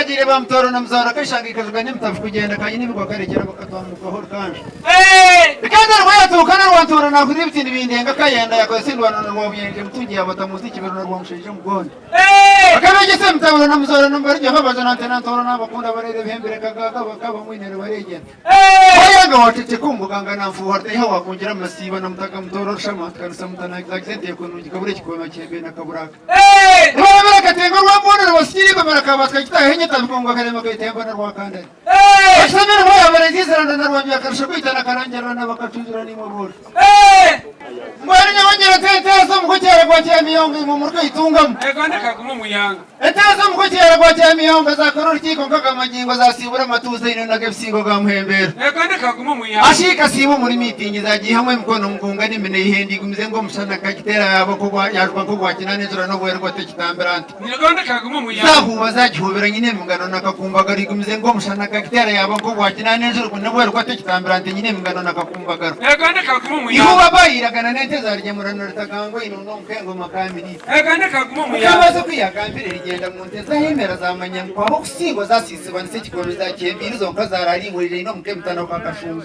Kagiire ba Mutooro na Muzaara Kashanga ekajuga n'emitavu kugyenda Kanyine emigwa karekyera bakatwamukaho orukanja. Rikanda rwayatuuka na Rwantooro naahurira ebiti nibindenga Kayenda yakozesa endwano na Rwabuyenje Mutungi yaabata munsi Kibero na Rwamushaija Mugondi. Akabeegyesa emitaburo na Muzoora na Mubarugyeho Abaza na Nte na Ntooro n'abakunda bareera ebihembere Kagaaga bakaba mwinere bareegyera. Wayanga waceceka omu buganga na nfuuha Rutaiha wakungira masiiba na Mutaga Mutooro Rushama Tukanisa Mutana Zagiza enteeko nungi Kabura ekikooma kyembe na Kaburaka. Nibarabira akatengo Rwambondo Rwasikiri Igomera Kabatwa Kitaahe Nyetabikongo Akarema Ketemba na Rwakandare. Bakisomere bo yabarezi Isiranda na Rwabya Akarusha Kwitana Karangirira na Bakacunjura nimwe boona. Mbwenu nyowe ngira nti enteeza omu kukyera gwa Kyamiyonga imwe murikaitungamu. Enteeza omu kukyera gwa Kyamiyonga zakora orukiiko nk'akamagingo zasiibura amatuuzi einoni ag'ebisingo ga Muhembeera. Ashiika asiiba omuri miitingi zagiihamu emikono ngunga n'emine eihenda igumize ngu omushana kagiteera yaaba yaajwa nk'ogwakina n'enjura n'obweru tekitambira nte. Zaahuuba zaagihuubira nyine emigano na kakumbagaro igumize ngu omushana kagiteera yaaba nk'ogwakina n'enjura n'obweru tekitambira nte nyine emigano na kakumbagaro. Ihuuba baayiragana n'ente zaarigyemura na Rutagangwa einoni omuka engoma Kamiriitwe. Mukama oku yaagambire rigyenda mu nte zaahemera zaamanya ngu kwaba okusingwa zaasiisibanisa ekikondo zaakihembiire zonka zaaraara ihurire eine omuka emitana kwa Kashunga.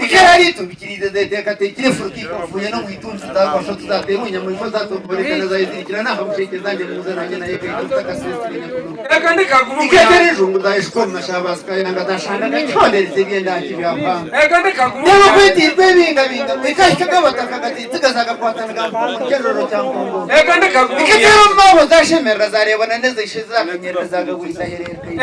Ikara riitumbikiriize zeeteekateekire efuruka ikafuuya n'omu itumbi zaagwasha tuzateerwa enyamaishwa zaatokorekana zaayezirikira n'aha busheekye zangye muze nanye naye kaita obutakasiisire nyakunuga. Ikeetera enjungu zaayeshuka omu mashaaba zikayanga zashanga gakihondereza eby'endangi bya Ruhanga. Reeba okwetiirwa ebingabinga ekahika g'abataka gatitsiga zagakwatana gambuka omu kyererero kya Nkongondo. Iketeera omu maahwa zashemerera zareebana n'ezaishe zakanyerera zagagwisa ahereerekayo.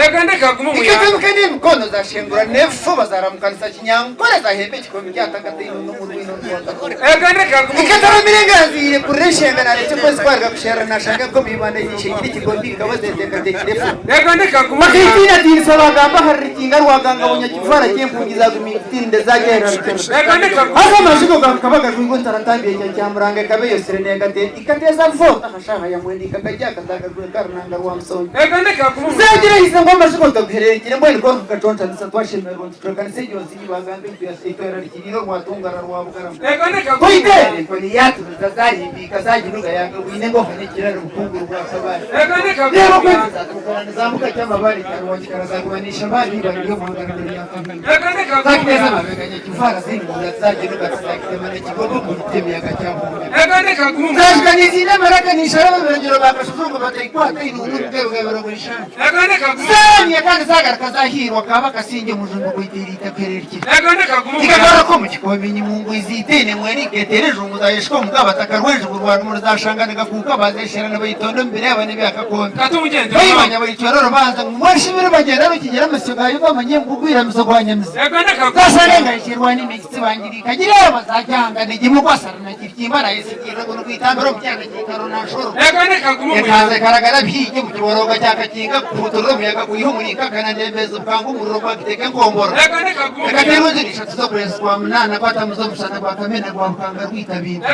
Iketabika n'emikono zashengura n'ebifuba zaramukanisa kinyankore zahemba ekikombe kyatagataine n'omurwino rwagaruka. Iketaramira enganzi kurira eshenga narekye okwezi kwaruga kusherura nashanga enkomi ibanda ishengire ekikombe ikaba zeteekateekire efuba. Bakaitiinatiinisa baagamba ahari Rukinga rwaganga Bunyakivara ky'empungi zaagumya zagyera Rukira. Haza amazigo gakaba gajwirwe entaratambye ekya Kyamuranga ekaba eyosire neegate ikateeza voota aha shaaha ya mwenda ikagagya akazagajweka Runanga rwa Musonyi. Zagira ahize ngu amazigo gaguhererekire mbwenu konka gaconcanisa twashemererwa nitucwekanisa egyo nsi ei bagamba etwerarikiriire orwatungara rwa Bugarama. Twiteera enkoni yaatubiza zaahimbiika zaginuga yaagabwine engoha n'ekirari bukunguru bwa Kabale. Reeba oku ente zaatuukana nizambuka Kyamabare Kyarwakikara zaguma n'ishamari eibare ry'omuhangariro rya Kahinda. Zakiteeza amabega Nyakivara zingura zaginuga tizakitema n'ekigogo kuhita emiyaga kyabuhurira. Zajuka nizinda amaraka nisharaba ebiragiro bakashujungu bataikwata einungu rukebugabiro bw'eshanja. Zaamya kandi zaagaruka zaahiirwa kaaba akasingye omujumbi gwitiire eitaka ererikire. Ikagaruka omu kikombe nyimungu iziiteine mweri iketeera ejungu zaayesheka omu kabataka rwejubu rwa rumuri zaashanga nigakuuka bazeeshera nibayitonda omu bireeba n'ebyakakombe. Bayimanya bayicwera orubanja ngu mweshibire bagyenda rukigyera amasyo gaayo bamanye ngu gwiramizo gwa nyamizi. Zaashanga engayikirwa n'emigitsi bangiri ikagireeba zagyanga nigimukwasa Nakirikimba nayesigirira ngu nigwitambira omu kyanga kiikaro na nshoro. Ekanza ekaragara bihiigi omu kiborooga kya Kakinga kuhuuturira omuyaga gwiha omuri Nkaka na Ndembeezi bukanga omuriro gwagiteeka enkombora. Ekateerwa enjura ishatu z'okwezi kwa munaana gwatamuza omushana gwa Kamena gwa Bukanga rwita bintu.